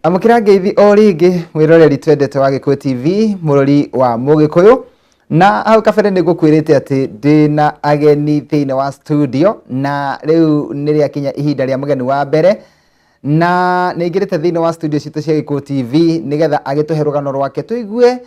Amũkĩra ngeithi o rĩngĩ mwĩroreri twendete wa Gĩkũyũ TV, mũrori wa Mũgĩkũyũ. Na hau kabere nĩ ngũkwĩrĩte atĩ ndĩna ageni thĩinĩ wa studio, na rĩu nĩ rĩakinya ihinda rĩa mũgeni wa mbere, na nĩ aingĩrĩte thĩinĩ wa studio citũ cia Gĩkũyũ TV nĩgetha agĩtũhe rũgano rwake tũigue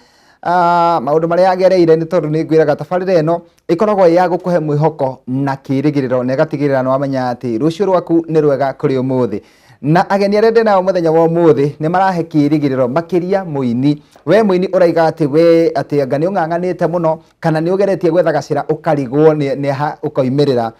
maũndũ marĩa agereire, nĩ tondũ nĩ ngwĩraga tabarĩra ĩno ĩkoragwo ĩ ya gũkũhe mwĩhoko na kĩrĩgĩrĩro, na ĩgatigĩrĩra nĩ wamenya atĩ rũciũ rwaku nĩ rwega kũrĩ ũmũthĩ. Na ageni arĩa ndĩ nao mũthenya wa ũmũthĩ nĩ marahe kĩrĩgĩrĩro makĩria mũini. We mũini ũraiga atĩ we atĩ anga nĩ ũng'ang'anĩte mũno kana nĩ ũgeretie gwetha gacĩra ũkarigwo nĩ ha ũkoimĩrĩra.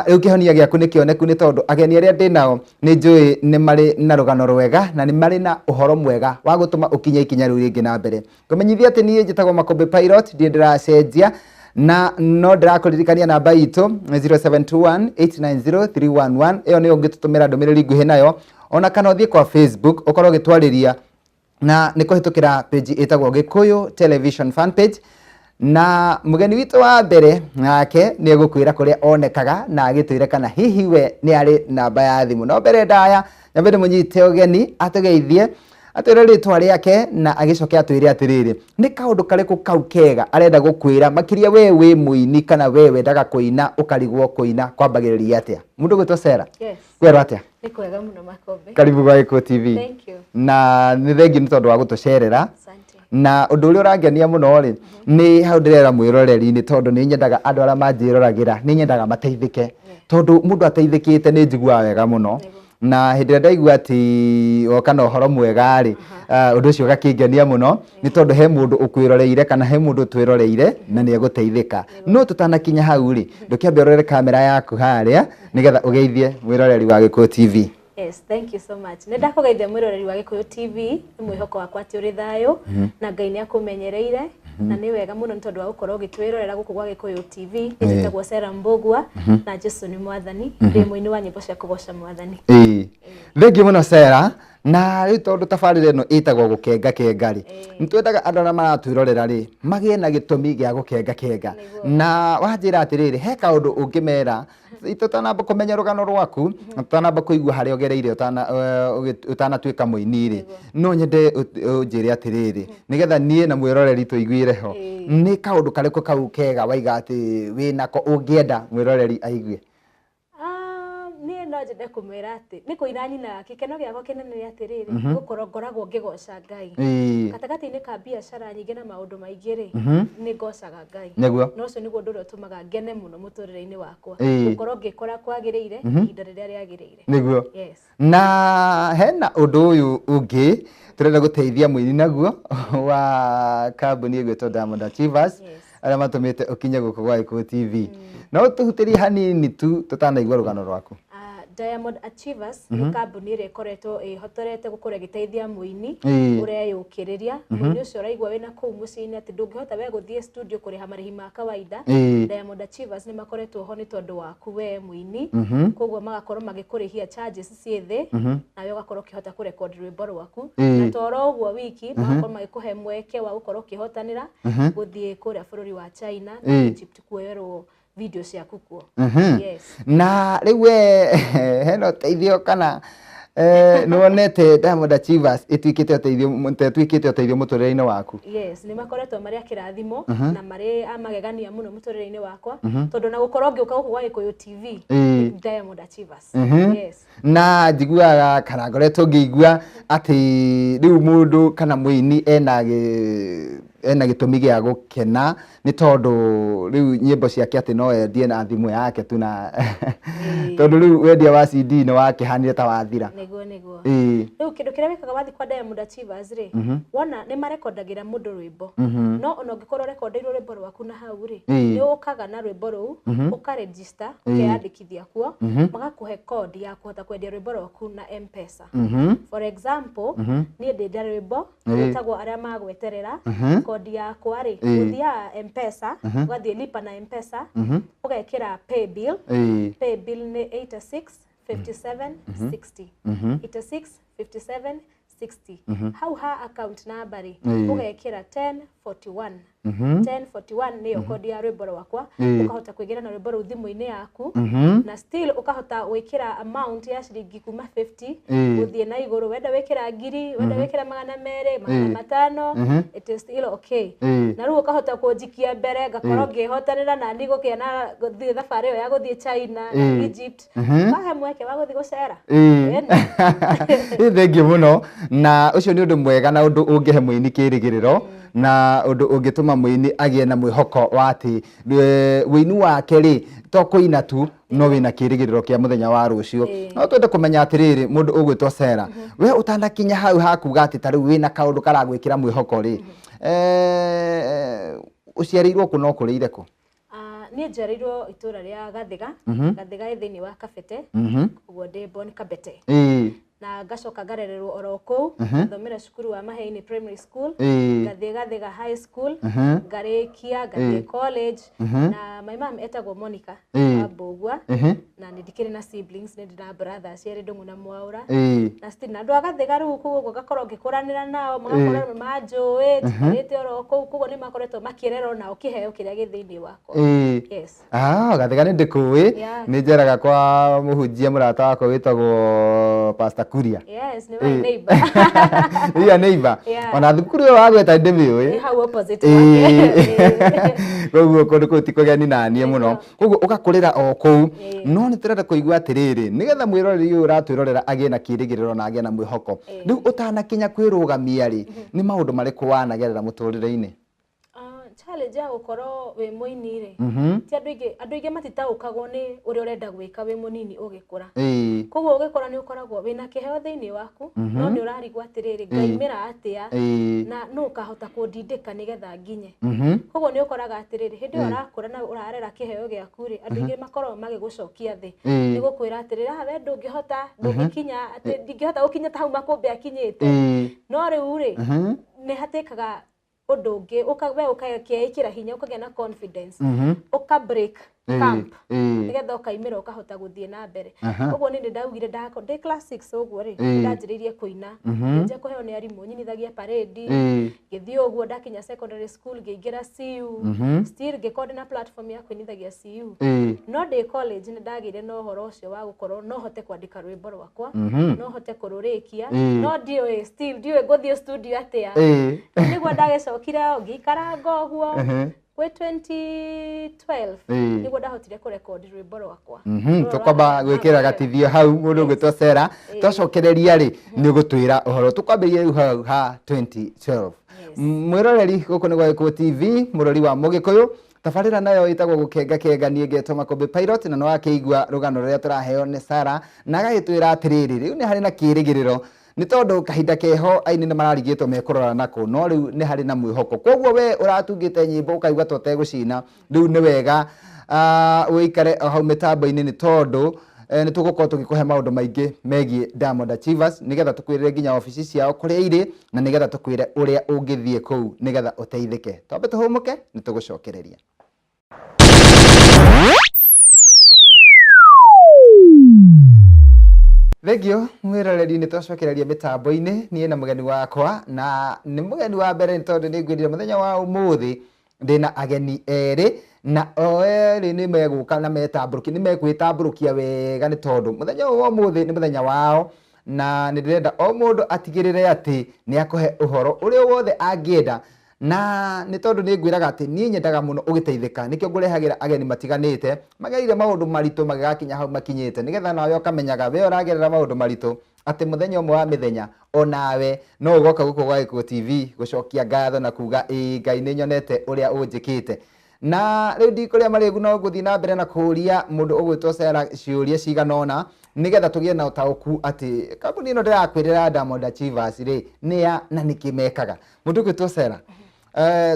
Rĩu kĩhonia gĩaku nĩ kĩoneku, nĩ tondũ ageni arĩa ndĩ nao nĩ njũĩ nĩ marĩ na rũgano rwega na nĩ marĩ na ũhoro mwega wa gũtũma ũkinye ikinya rĩu rĩngĩ na mbere. Ngũmenyithia atĩ niĩ njĩtagwo Makũmbĩ Pilot, ndirĩ ndĩracenjia, na no ndĩrakũririkania namba itũ 0721 890 311. Ĩyo nĩyo ũngĩtũtũmĩra ndũmĩrĩri nguhĩ nayo, ona kana ũthiĩ kwa Facebook ũkorwo ũgĩtwarĩria na nĩ kũhĩtũkĩra page ĩtagwo Gĩkũyũ Television fan page. Na mũgeni witũ wa mbere nake nĩ egũkwĩra kũrĩa onekaga na agĩtwĩre kana hihi we nĩ arĩ namba ya thimũ. No mbere ndaya, nyambe ndĩmũnyite ũgeni atũgeithie, atwĩre rĩtwa rĩake na agĩcoke atwĩre atĩrĩrĩ, nĩ kaũndũ karĩkũ kau kega arenda gũkwĩra, makĩria we wĩ mũini kana we wendaga kũina ũkarigwo kũina kwambagĩrĩria atĩa. Mũndũ gwĩtwo Sarah. Yes. Kwĩrwo atĩa? Nĩ kwega mũno, Makombe. Karibu gwa Gĩkũyũ TV. Thank you. Na nĩ thengiũ nĩ tondũ wa gũtũcerera. Asante. Na ũndũ ũrĩa ũrangenia mũno rĩ, nĩ hau ndĩrera mwĩroreri, nĩ tondũ nĩ nyendaga andũ arĩa manjĩroragĩra, nĩ nyendaga mateithĩke, tondũ mũndũ ateithĩkĩte nĩ njiguaga wega mũno. Na hĩndĩ ĩrĩa ndaigua atĩ woka na ũhoro mwega rĩ, ũndũ ũcio ũgakĩngenia mũno, nĩ tondũ he mũndũ ũkwĩroreire kana he mũndũ twĩroreire na nĩ egũteithĩka. No tũtanakinya hau rĩ, ndũkĩambe ũrore kamera yaku harĩa nĩgetha ũgeithie mwĩroreri wa Gĩkũyũ TV. Yes, thank you so much. Nĩ ndakũgeithia mwĩroreri wa Gĩkũyũ TV, nĩ mwĩhoko wakwa atĩ ũrĩ thayũ na Ngai nĩ akũmenyereire, na nĩ wega mũno nĩ tondũ wa gũkorwo ũgĩtwĩrorera gũkũ gwa Gĩkũyũ TV. Nĩ njĩtagwo Sarah Mbũgua na Jesu nĩ mwathani, ndĩ mũini wa nyĩmbo cia kũgoca mwathani. Ĩĩ, thengiũ mũno, Sarah. Na rĩu tondũ tabarĩra ĩno ĩtagwo gũkenga kenga rĩ, nĩ twendaga andũ arĩa maratwĩrorera rĩ magĩe na gĩtũmi gĩa gũkenga kenga. Na wanjĩra atĩrĩrĩ, he kaũndũ ũngĩmera tũtanamba kũmenya rũgano rwaku, tũtanamba kũigua harĩa ũgereire ũtanatuĩka mũini rĩ, no nyende ũnjĩre atĩrĩrĩ, nĩgetha niĩ na mwĩroreri tũiguĩre ho, nĩ kaũndũ karĩkũ kau kega waiga atĩ wĩnako ũngĩenda mwĩroreri aigue? Niĩ no nyende kũmwĩra atĩ nĩ kũina nyinaga. Gĩkeno gĩakwa kĩnene nĩ atĩrĩrĩ, gũkorwo ngoragwo ngĩgoca Ngai. Gatagatĩ-inĩ ka biacara nyingĩ na maũndũ maingĩ rĩ, nĩ ngocaga Ngai. Na ũcio nĩguo ũndũ ũrĩa ũtũmaga ngene mũno mũtũrĩre-inĩ wakwa, gũkorwo ngĩkora kwagĩrĩire ihinda rĩrĩa rĩagĩrĩire. Yes. Na hena ũndũ ũyũ ũngĩ tũrenda gũteithia mũini naguo wa kambuni ĩgwĩtwo Diamond Achievers, arĩa matũmĩte ũkinye gũkũ gwa Gĩkũyũ TV. No ũtũhutĩrie hanini tu tũtanaigua rũgano rwaku. Diamond Achievers nĩ kambuni ĩrĩa ĩkoretwo ĩhotorete gũkorwo ĩgĩteithia mũini ũreyũkĩrĩria, mũini ũcio ũraigua wĩna kũu mũciĩ-inĩ atĩ ndũngĩhota we gũthiĩ studio kũrĩha marĩhi ma kawaida. Diamond Achievers nĩ makoretwo ho nĩ tondũ waku we mũini, koguo magakorwo magĩkũrĩhia charges ciĩ thĩ, nawe ũgakorwo ũkĩhota kũrekondi rwĩmbo rwaku. Na to oro ũguo wiki, magakorwo magĩkũhe mweke wa gũkorwo ũkĩhotanĩra gũthiĩ kũrĩa bũrũri wa China na Egypt kuoerwo video ciaku kuo. Yes. Na rĩu we hena ũteithio kana nĩ wonete Diamond Achievers ĩtuĩkĩte ũteithio, ĩtuĩkĩte ũteithio mũtũrĩre-inĩ waku? Yes, nĩ makoretwo marĩ a kĩrathimo na marĩ a magegania mũno mũtũrĩre-inĩ wakwa, tondũ na gũkorwo ngĩũka gũkũ gwa Gĩkũyũ TV, Diamond Achievers. Yes. Na njiguaga kana ngoretwo ngĩigua atĩ rĩu mũndũ kana mũini ena gĩtũmi gĩa gũkena, nĩ tondũ rĩu nyĩmbo ciake atĩ no endie na thimũ yake tu, na tondũ rĩu wendia wa CD nĩ wakĩhanire ta wathira. Nĩguo. Rĩu kĩndũ kĩrĩa wĩkaga wathiĩ kwa Diamond Achievers rĩ, wona nĩ marekondagĩra mũndũ rwĩmbo, no ona ũngĩkorwo ũrekondeirwo rwĩmbo rwaku na hau rĩ, nĩ ũkaga na rwĩmbo rũu ũkaregister, ũkeyandĩkithia kuo, magakũhe code ya kũhota kwendia rwĩmbo rwaku na M-Pesa. For example, niĩ ndĩ na rwĩmbo rwĩtagwo Arĩa Magweterera. Kodi yakwa rĩ, ũthiaga M-Pesa, ũgathiĩ lipa na M-Pesa, ũgekĩra pay bill. Pay bill nĩ 86 57 60, 86 57. 60. Hau ha account number rĩ, ũgekĩra 1041. 1041 nĩyo kodi ya rwĩmbo rwakwa. Ũkahota kwĩgĩra na rwĩmbo rũu thimũ-inĩ yaku, na still ũkahota gwĩkĩra amount ya ciringi kuma 50 gũthiĩ na igũrũ. Wenda wĩkĩra 1000, wenda wĩkĩra 200, 500, it is still okay. Na rĩu ũkahota kũnjikia mbere, ngakorwo ngĩhotanĩra na niĩ gũkĩa na gũthiĩ thabarĩ ĩyo ya gũthiĩ China na Egypt. Wahe mweke wa gũthiĩ gũcera. Ĩni. Thengiũ mũno, na ũcio nĩ ũndũ mwega na ũndũ ũngĩhe mũini kĩrĩgĩrĩro, na ũndũ ũngĩtũma mũini agĩe na mwĩhoko wa atĩ wĩini wake rĩ to kũina tu, no wĩna kĩrĩgĩrĩro kĩa mũthenya wa rũciũ. No twende kũmenya atĩrĩrĩ, mũndũ ũgwĩtwo Sarah, we ũtanakinya hau hakuga atĩ ta rĩu wĩna kaũndũ karagwĩkĩra mwĩhoko rĩ, ũciarĩirwo kũ na ũkũrĩire kũ? Niĩ njiarĩirwo itũra rĩa Gathiga. Gathiga ĩ thĩinĩ wa Kabete, koguo ndĩ born Kabete. Na ngacoka ngarererwo oro kũu, ngathomera cukuru wa Maheini Primary School, ngathiĩ Gathiga High School, ngarĩkia, ngathiĩ college. Na my mom etagwo Monica wa Mbũgua, na nĩ ndikĩrĩ na siblings, nĩ ndĩ na brothers erĩ, Ndũng'ũ na Mwaũra. Na still na andũ a Gathiga rĩu kũu ũguo ngakorwo ngĩkũranĩra nao, magakorwo nĩ manjũĩ, njikarĩte oro kũu, koguo nĩ makoretwo makĩrera onao kĩheo kĩrĩa gĩ thĩinĩ wakwa. Yes. Gathiga nĩ ndĩkũĩ. Nĩ njeraga kwa mũhunjia mũrata wakwa wĩtagwo Pastor Kuria. Yes, nĩ my neighbor. Iya neighbor. Ona thukuru ĩyo wagweta ndĩmĩũĩ. Nĩ hau opposite wake. Koguo kũndũ kũu ti kũgeni naniĩ mũno. Koguo ũgakũrĩra o kũu. No nĩ tũrenda kũigua atĩrĩrĩ, nĩgetha mwĩroreri ũyũ ũratwĩrorera agĩe na kĩrĩgĩrĩro na agĩe na mwĩhoko. Rĩu ũtanakinya kwĩrũgamia rĩ, nĩ maũndũ marĩkũ wanagerera mũtũrĩre-inĩ? Challenge ya gũkorwo wĩ mũini rĩ, ti andũ aingĩ, andũ aingĩ matitaũkagwo nĩ ũrĩa ũrenda gwĩka wĩ mũnini ũgĩkũra. Koguo ũgĩkũra nĩ ũkoragwo wĩna kĩheo thĩinĩ waku, no nĩ ũrarigwo atĩrĩrĩ, ngaimĩra atĩa, na nũ ũkahota kũndindĩka nĩgetha nginye. Koguo nĩ ũkoraga atĩrĩrĩ, hĩndĩ ĩyo ũrakũra na ũrarera kĩheo gĩaku rĩ, andũ aingĩ makoragwo magĩgũcokia thĩ. Nĩ gũkwĩra atĩrĩrĩ, we ndũngĩhota, ndũngĩkinya, atĩ ndingĩhota gũkinya ta hau Makũmbĩ akinyĩte. No rĩu rĩ, nĩ hatĩkaga ũndũ ũngĩ, we ũkeĩkĩra hinya, ũkagĩa na confidence, ũka break camp, nĩgetha ũkaimĩra ũkahota gũthiĩ na mbere. Ũguo niĩ nĩ ndaugire ndĩ class 6 ũguo rĩ, ndanjĩrĩirie kũina, ngĩanjia kũheo nĩ arimũ, nyinithagia parade, ngĩthiĩ ũguo ndakinya secondary school, ngĩingĩra CU, still ngĩkorwo ndĩna platform ya kũinithagia CU. No ndĩ college nĩ ndagĩire na ũhoro ũcio wa gũkorwo no hote kwandĩka rwĩmbo rwakwa, no hote kũrũrĩkia, no ndiũĩ, still ndiũĩ ngũthiĩ studio atĩa. Nĩguo ndagĩcokire ngĩikaranga ũguo kwĩ 2012, nĩguo ndahotire kũrekondi rwĩmbo rwakwa. Tũkwamba gwĩkĩra gatithio hau, mũndũ ũgwĩtwo Sarah, twacokereria rĩ nĩ ũgũtwĩra ũhoro. Tũkwambĩrĩria rĩu hau ha 2012. Mwĩroreri, gũkũ nĩ gwa Gĩkũyũ TV, mũrori wa Mũgĩkũyũ. Tabarĩra nayo ĩtagwo Gũkenga Kenga. Niĩ ngetwo Makũmbĩ Pilot, na nĩwakĩigua rũgano rũrĩa tũraheo nĩ Sarah, na agagĩtwĩra atĩrĩrĩ, rĩu nĩ harĩ na kĩrĩgĩrĩro, nĩ tondũ kahinda keho aini nĩ mararigĩtwo mekũrora nako, no rĩu nĩ harĩ na mwĩhoko. Koguo we ũratungĩte nyĩmbo ũkaigua ta ũtegũcina, rĩu nĩ wega ũikare o hau mĩtambo-inĩ, nĩ tondũ nĩ tũgũkorwo tũgĩkũhe maũndũ maingĩ megiĩ Diamond Achievers, nĩgetha tũkwĩrĩre nginya obici ciao kũrĩa irĩ, na nĩgetha tũkwĩre ũrĩa ũngĩthiĩ kũu nĩgetha ũteithĩke. Twambe tũhũmũke, nĩ tũgũcokereria. Thengio mwĩroreri, nĩ twacokereria mĩtambo-inĩ, niĩ na mũgeni wakwa, na nĩ mũgeni wa mbere, nĩ tondũ nĩ ngwĩrire mũthenya wa ũmũthĩ ndĩna ageni erĩ, na o erĩ nĩ megũka na metambũrũkia, nĩ mekwĩtambũrũkia wega, nĩ tondũ mũthenya ũyũ wa ũmũthĩ nĩ mũthenya wao, na nĩ ndĩrenda o mũndũ atigĩrĩre atĩ nĩ akũhe ũhoro ũrĩa wothe angĩenda. Na nĩ tondũ nĩ ngwĩraga atĩ niĩ nyendaga mũno ũgĩteithĩka, nĩkĩo ngũrehagĩra ageni matiganĩte magereire maũndũ maritũ magĩgakinya hau makinyĩte, nĩgetha nawe ũkamenyaga we ũragerera maũndũ maritũ atĩ mũthenya ũmwe wa mĩthenya onawe no ũgoka gũkũ gwa Gĩkũyũ TV gũcokia ngatho na kuga ĩĩ Ngai nĩ nyonete ũrĩa ũnjĩkĩte. Na rĩu ndikũrĩa marĩgu, no ngũthiĩ na mbere na kũũria mũndũ ũgwĩtwo Sarah ciũria cigana ũna, nĩgetha tũgĩe na ũtaũku atĩ kambuni ĩno ndĩrakwĩrĩra Diamond Achievers rĩ nĩ ya na nĩkĩ mekaga. Mũndũ ũgwĩtwo Sarah,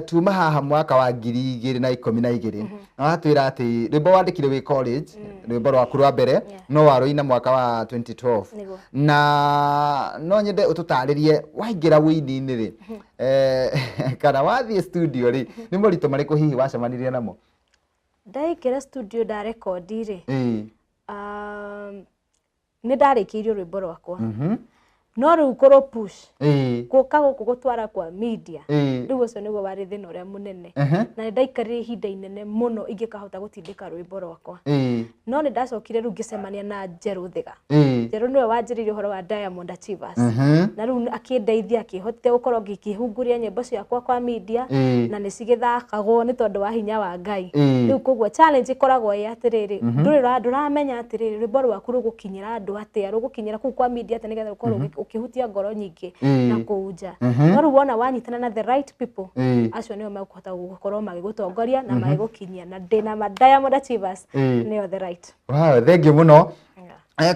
tuma haha mwaka wa 2012, na watwĩra atĩ rwĩmbo wandĩkire wĩ college, rwĩmbo rwaku rwa mbere, no warũina mwaka wa 2012. Nĩguo. Na no nyende ũtũtarĩrie, waingĩra wũini-inĩ rĩ, kana wathiĩ studio rĩ, nĩ moritũ marĩkũ hihi wacemanirie namo? Ndaingĩra studio ndarekondi rĩ, nĩ ndarĩkĩirio rwĩmbo rwakwa. No rĩu kũrũ push gũka gũkũ gũtwara kwa media, rĩu ũcio nĩguo warĩ thĩna ũrĩa mũnene. Na nĩ ndaikarire ihinda inene mũno ingĩkahota gũtindĩka rwĩmbo rwakwa. No nĩ ndacokire rĩu ngĩcemania na Njerũ Thiga. Njerũ nĩwe wanjĩrĩire ũhoro wa Diamond Achievers. Na rĩu akĩndeithia, akĩhotithia gũkorwo ngĩkĩhungũria nyĩmbo ciakwa kwa media, na nĩ cigĩthakagwo nĩ tondũ wa hinya wa Ngai. Rĩu koguo challenge ĩkoragwo ĩ atĩrĩrĩ, ndũramenya atĩrĩrĩ, rwĩmbo rwaku rũgũkinyĩra andũ atĩa, rũgũkinyĩra kũu kwa media atĩa, nĩgetha rũkorwo ũkĩhutia ngoro nyingĩ na kũu nja. No rĩu wona wanyitana na the right people, acio nĩo mekũhota gũkorwo magĩgũtongoria na magĩgũkinyia. Na ndĩna ma Diamond Achievers nĩo the right. Wow, thank you mũno.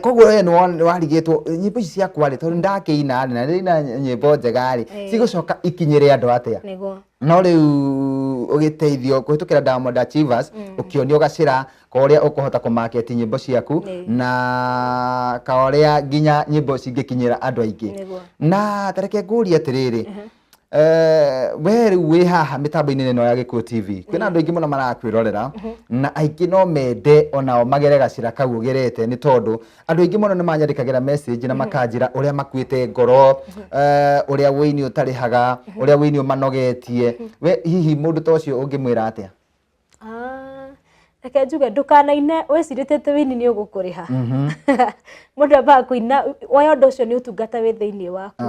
Koguo we nĩ warigĩtwo nyĩmbo ici ciakwa rĩ, tondũ ndakĩina rĩ, na ndĩina nyĩmbo njega rĩ, cigũcoka ikinyĩre andũ atĩa? No rĩu ũgĩteithio kũhĩtũkĩra Diamond Achievers, ũkĩonio gacĩra ka ũrĩa ũkũhota kũmarket nyĩmbo ciaku, na ka ũrĩa nginya nyĩmbo cingĩkinyĩra andũ aingĩ. Na tareke ngũrie atĩrĩrĩ, we rĩu wĩ haha mĩtambo-inĩ ĩno ya Gĩkũyũ TV, kwĩna andũ aingĩ mũno marakwĩrorera, na aingĩ no mende onao magere gacĩra kau ũgerete, nĩ tondũ andũ aingĩ mũno nĩ manyandĩkagĩra message na makanjĩra ũrĩa makuĩte ngoro, ũrĩa wũini ũtarĩhaga, ũrĩa wũini ũmanogetie. We hihi mũndũ ta ũcio ũngĩmwĩra atĩa? Reke njuge ndũkanaine wĩcirĩtie atĩ wĩini nĩ ũgũkũrĩha. Mũndũ ambaga kũina woya ũndũ ũcio nĩ ũtungata wĩ thĩinĩ waku.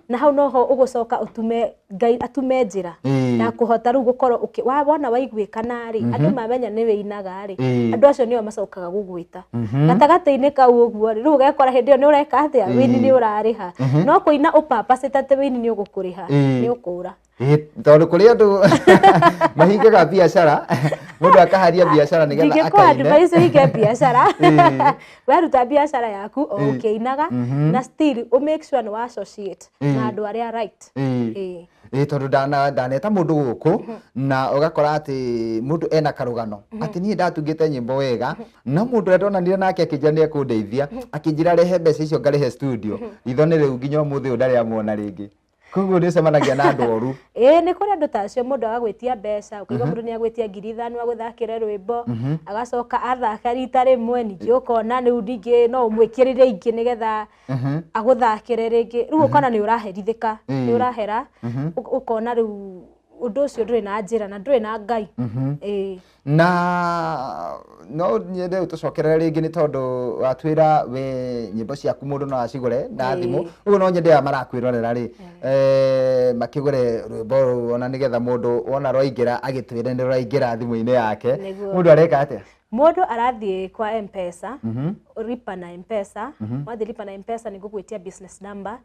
Na hau noho ũgũcoka ũtume Ngai atume njĩra ya kũhota rĩu gũkorwo wona waiguĩkana rĩ, andũ mamenya nĩ wĩinaga rĩ, andũ acio nĩo macokaga gũgwĩta. Gatagatĩ-inĩ kau ũguo rĩ, rĩu ũgekora hĩndĩ ĩyo nĩ ũreka atĩa, wĩini nĩ ũrarĩha. No kũina ũpapacĩte atĩ wĩini nĩ ũgũkũrĩha, nĩ ũkũra. Tondũ kũrĩ andũ mahingaga biacara, mũndũ akaharia biacara nĩgetha akaine. Ndingĩkũa advice ũhinge biacara. Weruta biacara yaku o ũkĩinaga, na still ũ make sure nĩ wa associate na andũ arĩa right. Tondũ ndaneta mũndũ gũkũ na ũgakora atĩ mũndũ ena karũgano atĩ niĩ ndatungĩte nyĩmbo wega, no mũndũ ũrĩa ndonanire nake akĩnjĩra nĩ ekũndeithia, akĩnjĩra rehe mbeca icio ngarĩhe studio, ritho nĩ rĩu nginya ũmũthĩ ũyũ ndarĩ amuona rĩngĩ. Koguo nĩ ũcemanagia na andũ oru. Ĩĩ, nĩ kũrĩ andũ ta acio, mũndũ agagwĩtia mbeca, ũkaigua mũndũ nĩ agwĩtia 5,000 agũthakĩre rwĩmbo, agacoka athaka rita rĩmwe, ningĩ ũkona rĩu ningĩ no ũmwĩkĩrĩre ingĩ nĩgetha agũthakĩre rĩngĩ. Rĩu ũkona nĩ ũraherithĩka, nĩ ũrahera, ũkona rĩu ũndũ ũcio ndũrĩ na njĩra na ndũrĩ na Ngai. Ĩĩ. Na no nyende tũcokerere rĩngĩ nĩ tondũ watwĩra we nyĩmbo ciaku mũndũ no acigũre na thimũ, ũguo no nyende aya marakwĩrorera rĩ, makĩgũre rwĩmbo rũu ona nĩgetha mũndũ wona rwaingĩra agĩtwĩre nĩ rwaingĩra thimũ-inĩ yake. Mũndũ areka atĩa? Mũndũ arathiĩ kwa M-Pesa, lipa na M-Pesa, wathiĩ lipa na M-Pesa nĩ ngũgwĩtia business number.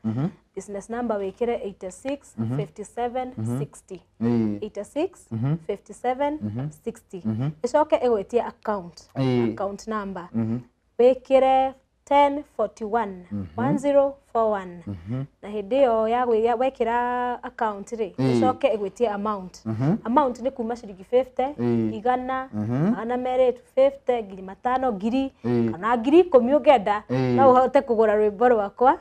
Business number wĩkĩre 86 57 60. 86 57 60. Ĩcoke ĩgwĩtie account, account number. Wĩkĩre 1041 1041. Na hĩndĩ ĩyo ya wekĩra account rĩ, ĩcoke ĩgwĩtie amount. Amount nĩ kuma ciringi 50, 100, 200, 250, 5,000, 1,000, kana 10,000 ũngĩenda, no ũhote kũgũra rwĩmbo rwakwa,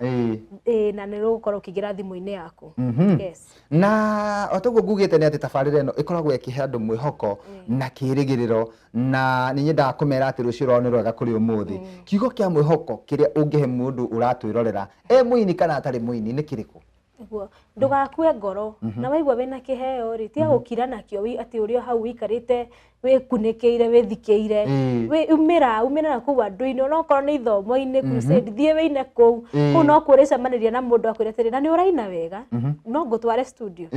na nĩ rũgũkorwo ũkĩingĩra thimũ-inĩ yaku. Yes. Na o toguo ngugĩte nĩ atĩ tabarĩra ĩno ĩkoragwo ĩkĩhe andũ mwĩhoko na kĩĩrĩgĩrĩro, na nĩ nyendaga kũmera atĩ rũciũ rwao nĩ rwega kũrĩ ũmũthĩ. Kiugo kĩa mwĩhoko kĩrĩa ũngĩhe mũndũ ũratwĩrorera e mũini kana atarĩ mũini nĩ kĩrĩkũ? Nĩguo ndũgakue ngoro, na waigua wĩna kĩheo rĩ, tiga gũkira nakĩo atĩ ũrĩ o hau ũikarĩte wĩkunĩkĩire wĩthikĩire. Umĩra, umĩra na kũu andũ-inĩ, onokorwo nĩ ithomo-inĩ, crusade, thiĩ wĩine kũu. Kũu no kuo ũrĩcemanĩria na mũndũ akwĩre atĩrĩ, na nĩ ũraina wega, no ngũtware studio.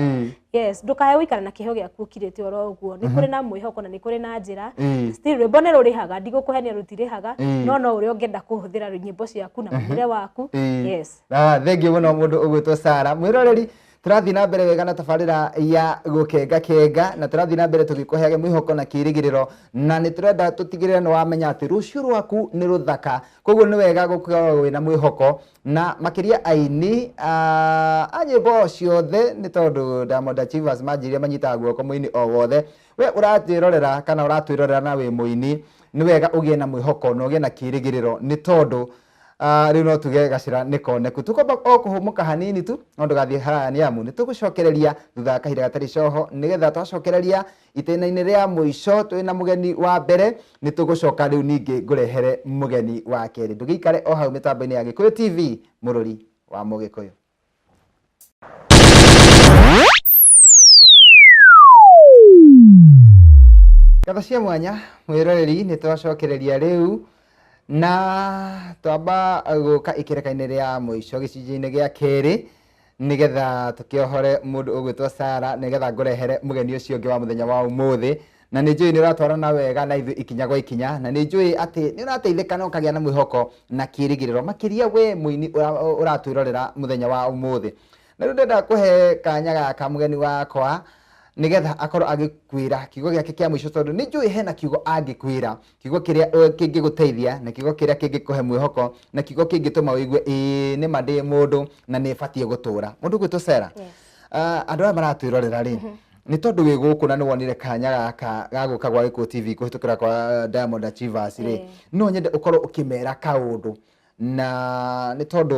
Yes, ndũkae gũikara na kĩheo gĩaku ũkirĩte oro ũguo. Nĩ kũrĩ na mwĩhoko na nĩ kũrĩ na njĩra. Still rwĩmbo nĩ rũrĩhaga, ndigũkũhenia rũtirĩhaga, no no ũrĩa ũngĩenda kũhũthĩra nyĩmbo ciaku na mũinĩre waku. Yes. Thank you mũno mũndũ ũgwĩtwo Sarah. Mwĩroreri, tũrathiĩ na mbere wega na tabarĩra ya gũkenga kenga, na tũrathiĩ na mbere tũgĩkũheaga mwĩhoko na kĩĩrĩgĩrĩro, na nĩ tũrenda tũtigĩrĩre nĩ wamenya atĩ rũciũ rwaku nĩ rũthaka. Koguo nĩ wega gũkorwo wĩna mwĩhoko, na makĩria aini a nyĩmbo ciothe, nĩ tondũ Diamond Achievers manjĩrire manyitaga guoko mũini o wothe. We ũratwĩrorera kana ũratwĩrorera na wĩ mũini, nĩ wega ũgĩe na mwĩhoko na ũgĩe na kĩĩrĩgĩrĩro, nĩ tondũ rĩu no tuge gacĩra nĩ koneku. Tũkwamba o kũhũmũka hanini tu, no ndũgathiĩ haraya nĩ amu nĩ tũgũcokereria thutha wa kahinda gatarĩ coho, nĩgetha twacokereria itĩna-inĩ rĩa mũico twĩna mũgeni wa mbere, nĩ tũgũcoka rĩu ningĩ ngũrehere mũgeni wa kerĩ. Ndũgĩikare o hau mĩtambo-inĩ ya Gĩkũyũ TV, mũrũri wa Mũgĩkũyũ. Ngatho cia mwanya mwĩroreri, nĩ twacokereria rĩu na twamba gũka ikereka-inĩ rĩa mũico gĩcunjĩ-inĩ gĩa kerĩ, nĩgetha tũkĩohore mũndũ ũgwĩtwo Sara, nĩgetha ngũrehere mũgeni ũcio ũngĩ wa mũthenya wa ũmũthĩ. Na nĩ njũĩ nĩ ũratwarana wega na ithuĩ ikinya gwa ikinya, na nĩ njũĩ atĩ nĩ ũrateithĩka na ũkagĩa na mwĩhoko na kĩĩrĩgĩrĩro makĩria we mũini ũratwĩrorera mũthenya wa ũmũthĩ. Na rĩu ndĩrenda kũhe kanya gaka mũgeni wakwa nĩgetha akorwo agĩkwĩra kiugo gĩake kĩa mũico, tondũ nĩ njũĩ hena kiugo angĩkwĩra, kiugo kĩrĩa kĩngĩgũteithia, na kiugo kĩrĩa kĩngĩkũhe mwĩhoko, na kiugo kĩngĩtũma ũigue ĩĩ nĩ ma ndĩ mũndũ na nĩ batiĩ gũtũra. Mũndũ ũgwĩtwo Sarah, andũ aya maratwĩrorera rĩ, nĩ tondũ wĩ gũkũ na nĩ wonire kanya gaka ga gũka gwa Gĩkũyũ TV kũhĩtũkĩra kwa Diamond Achievers rĩ, no nyende ũkorwo ũkĩmera kaũndũ, na nĩ tondũ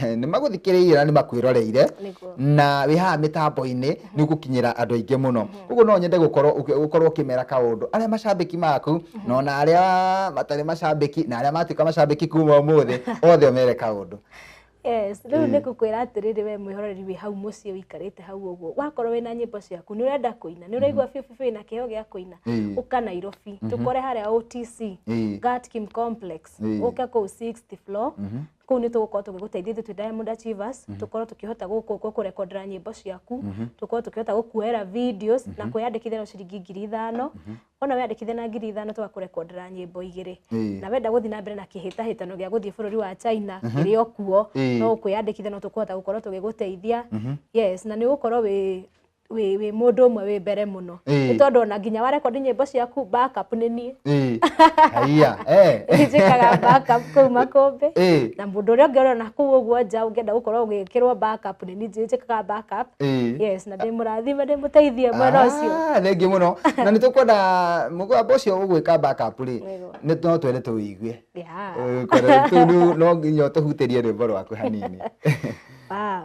nĩ magũthikĩrĩirie na nĩ makwĩroreire na wĩ haha mĩtambo-inĩ nĩ ũgũkinyĩra andũ aingĩ mũno. Koguo no nyende gũkorwo ũkorwo ũkĩmera kaũndũ arĩa macambĩki maku, na ona arĩa matarĩ macambĩki, na arĩa matuĩka macambĩki kuma ũmũthĩ, othe ũmere kaũndũ. Yes, rĩu nĩ ngũkwĩra atĩrĩrĩ, we mwĩhoreri wĩ hau mũciĩ ũikarĩte hau ũguo, wakorwo wĩna nyĩmbo ciaku, nĩ ũrenda kũina, nĩ ũraigua biũ biũ wĩna kĩheo gĩa kũina, ũka Nairobi, tũkore harĩa OTC, Gatkim Complex, ũke kũu 6th floor, kũu nĩ tũgũkorwo tũgĩgũteithia ithuĩ twĩ Diamond Achievers, tũkorwo tũkĩhota gũkũrekondera nyĩmbo ciaku, tũkorwo tũkĩhota gũkuoera videos na kwĩyandĩkithia no ciringi 5,000. Wona weyandĩkithia na 5,000 tũgakũrekondera nyĩmbo 2. Na wenda gũthiĩ na mbere na kĩhĩtahĩtano gĩa gũthiĩ bũrũri wa China kĩrĩ o kuo, no ũkwĩyandĩkithia, no tũkũhota gũkorwo tũgĩgũteithia. Yes, na nĩ ũgũkorwo wĩ mũndũ ũmwe wĩ mbere mũno, nĩ tondũ ona nginya warekondi nyĩmbo ciaku, backup nĩ niĩ. Haiya. Njĩkaga backup kũu makũmbĩ, na mũndũ ũrĩa ũngĩ ũrona kũu ũguo nja ũngĩenda gũkorwo ũgĩkĩrwo backup, nĩ niĩ njĩkaga backup. Yes, na ndĩmũrathime, ndĩmũteithie mwena ũcio. Ah, thengiũ mũno, na nĩ tũkwenda mũgambo ũcio ũgwĩka backup rĩ, nĩ no twende tũwĩigue. Rĩu no nginya ũtũhutĩrie rwĩmbo rwaku hanini. Wow.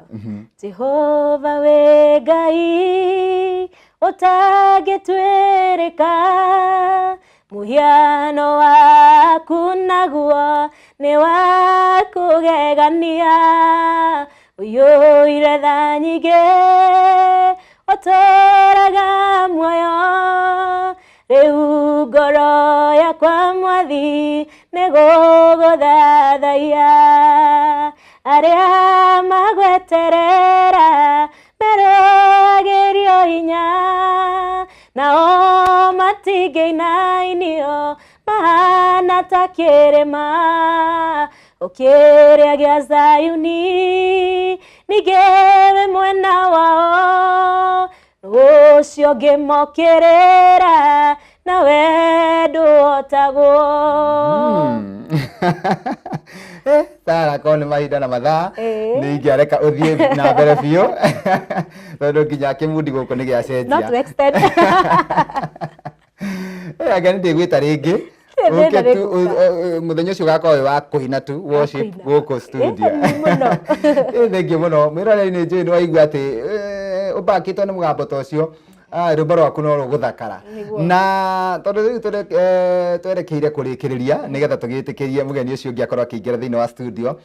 Jehova wĩ Ngai ũtangĩtuĩrĩka, mũhiano waku naguo nĩ wa kũgegania, ũiyũire tha nyingĩ, ũtũũraga muoyo, rĩu ngoro yakwa Mwathi nĩ gũgũthathaiya, arĩa magweterera merũagĩrio hinya, nao matingĩinainio mahana ta kĩrĩma o kĩrĩa gĩa Zayuni, ningĩ wĩ mwena wao, ũcio ngĩmokĩrĩra nawe ndũhotagwo. Sara, korwo nĩ mahinda na mathaa nĩ ingĩareka ũthiĩ na mbere biũ, tondũ nginya kĩmundi gũkũ nĩ gĩacenjia. Not to extend. Anga nĩ ndĩgwĩta rĩngĩ mũthenya ũcio ũgakorwo wĩ wa kũina tu worship gũkũ studio. Thengiũ mũno mwĩroreri, nĩ njũĩ nĩ waigua atĩ ũmbakĩtwo nĩ mũgambo ta ũcio, rwĩmbo rwaku no rũgũthakara. Na tondũ rĩu twerekeire kũrĩkĩrĩria, nĩgetha tũgĩtĩkĩrie mũgeni ũcio ũngĩ akorwo akĩingĩra thĩinĩ wa studio,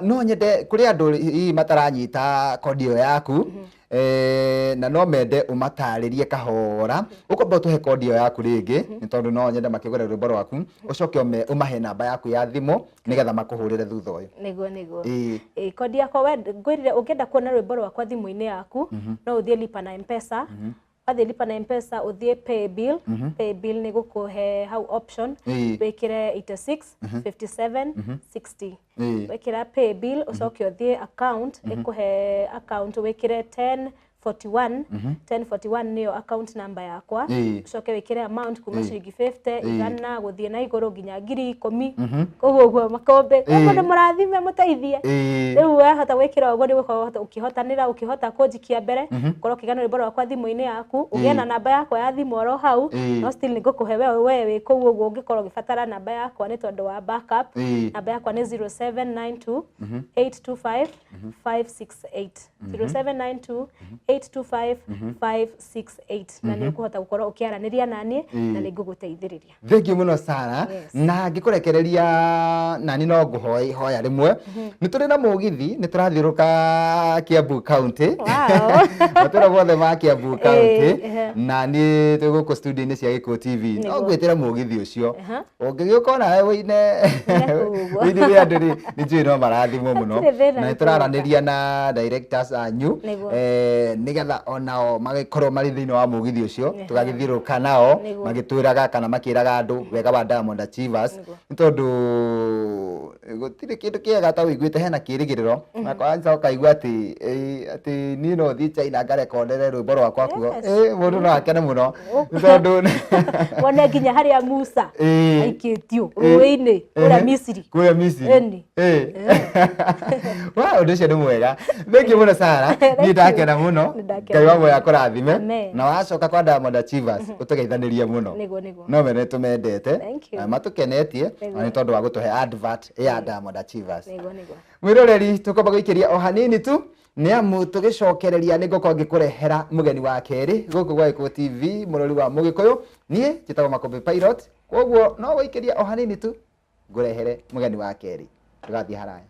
no nyende kũrĩ andũ hihi mataranyita kondi ĩyo yaku, na no mende ũmatarĩrie kahora, ũkwamba ũtũhe kondi ĩyo yaku rĩngĩ, nĩ tondũ no nyende makĩgũre rwĩmbo rwaku, ũcoke ũmahe namba yaku ya thimũ nĩgetha makũhũrĩre thutha ũyũ. Nĩguo. Kondi yakwa, we ngwĩrire ũngĩenda kuona rwĩmbo rwakwa thimũ-inĩ yaku, no ũthiĩ lipa na Mpesa. Wathiĩ lipa na Mpesa, ũthiĩ pay bill. Pay bill nĩ gũkũhe hau option, wĩkĩre 86 57 60. Wĩkĩra pay bill, ũcoke ũthiĩ account, ĩkũhe account, wĩkĩre 10 41 10 41, nĩyo account number yakwa. Ũcoke wĩkĩre amount kuma ciringi 50, 100 gũthiĩ na igũrũ nginya 10,000 koguo ũguo makũmbĩ. Koguo nĩ mũrathime, mũteithie. Rĩu wahota gwĩkĩra ũguo, nĩ ũgũkorwo ũkĩhotanĩra, ũkĩhota kũnjikia mbere, ũkorwo ũkĩgana rwĩmbo rwakwa thimũ-inĩ yaku, ũgĩe na namba yakwa ya thimũ oro hau. No still nĩ ngũkũhe we wĩ kũu ũguo ũngĩkorwo ũgĩbatara namba yakwa nĩ tondũ wa backup. Namba yakwa nĩ 0792 825 568, 0792. 825 568, na nĩ ũkũhota gũkorwo ũkĩaranĩria naniĩ na nĩ ngũgũteithĩrĩria. Thengiũ mũno, Sara. Na ngĩkũrekereria nani no ngũhoe ihoya rĩmwe. Nĩ tũrĩ na mũgithi, nĩ tũrathiũrũka Kiambu County, matũra mothe ma Kiambu County, na niĩ twĩ gũkũ studio-inĩ cia Gĩkũyũ TV, no ngwĩtĩre mũgithi ũcio ũngĩgĩũka onawe wĩine Kũu ũguo. wĩinĩre andũ rĩ, nĩ njũĩ no marathimwo mũno. Hatirĩ thĩna, Na nĩ nĩ tũraranĩria na directors anyu nĩgetha onao magĩkorwo marĩ thĩinĩ wa mũgithi ũcio, tũgagĩthiũrũrũka nao magĩtwĩraga kana makĩraga andũ wega wa Diamond Achievers, nĩ tondũ gũtirĩ kĩndũ kĩega ta ũiguĩte hena kĩrĩgĩrĩro na kwanza ũkaigua atĩ atĩ niĩ no thiĩ China ngarekondere rwĩmbo rwakwa kuo. Mũndũ no akene mũno nĩ tondũ wone nginya harĩa Musa aikĩtio rũĩ-inĩ kũrĩa Misiri. Kũrĩa Misiri. Ĩni. Wa ũndũ ũcio nĩ mwega. Thank you mũno, Sara, niĩ ndakena mũno. Nĩ ndakena. Ngai wa muoyo akũrathime. Amen. Na wacoka kwa Diamond Achievers ũtũgeithanĩrie mũno. Nĩguo, nĩguo. No mene tũmendete Thank you. na matũkenetie na nĩ tondũ wa gũtũhe advert ya Diamond Achievers. Nĩguo, nĩguo. Mwĩroreri, tũkwamba gũikĩria o hanini tu, nĩ amu tũgĩcokereria nĩ ngũkorwo ngĩkũrehera mũgeni wa kerĩ gũkũ gwa Gĩkũyũ TV, mũrori wa Mũgĩkũyũ. Niĩ njĩtagwo Makũmbĩ Pilot, koguo no gũikĩria o hanini tu ngũrehere mũgeni wa kerĩ. Ndũgathiĩ haraya.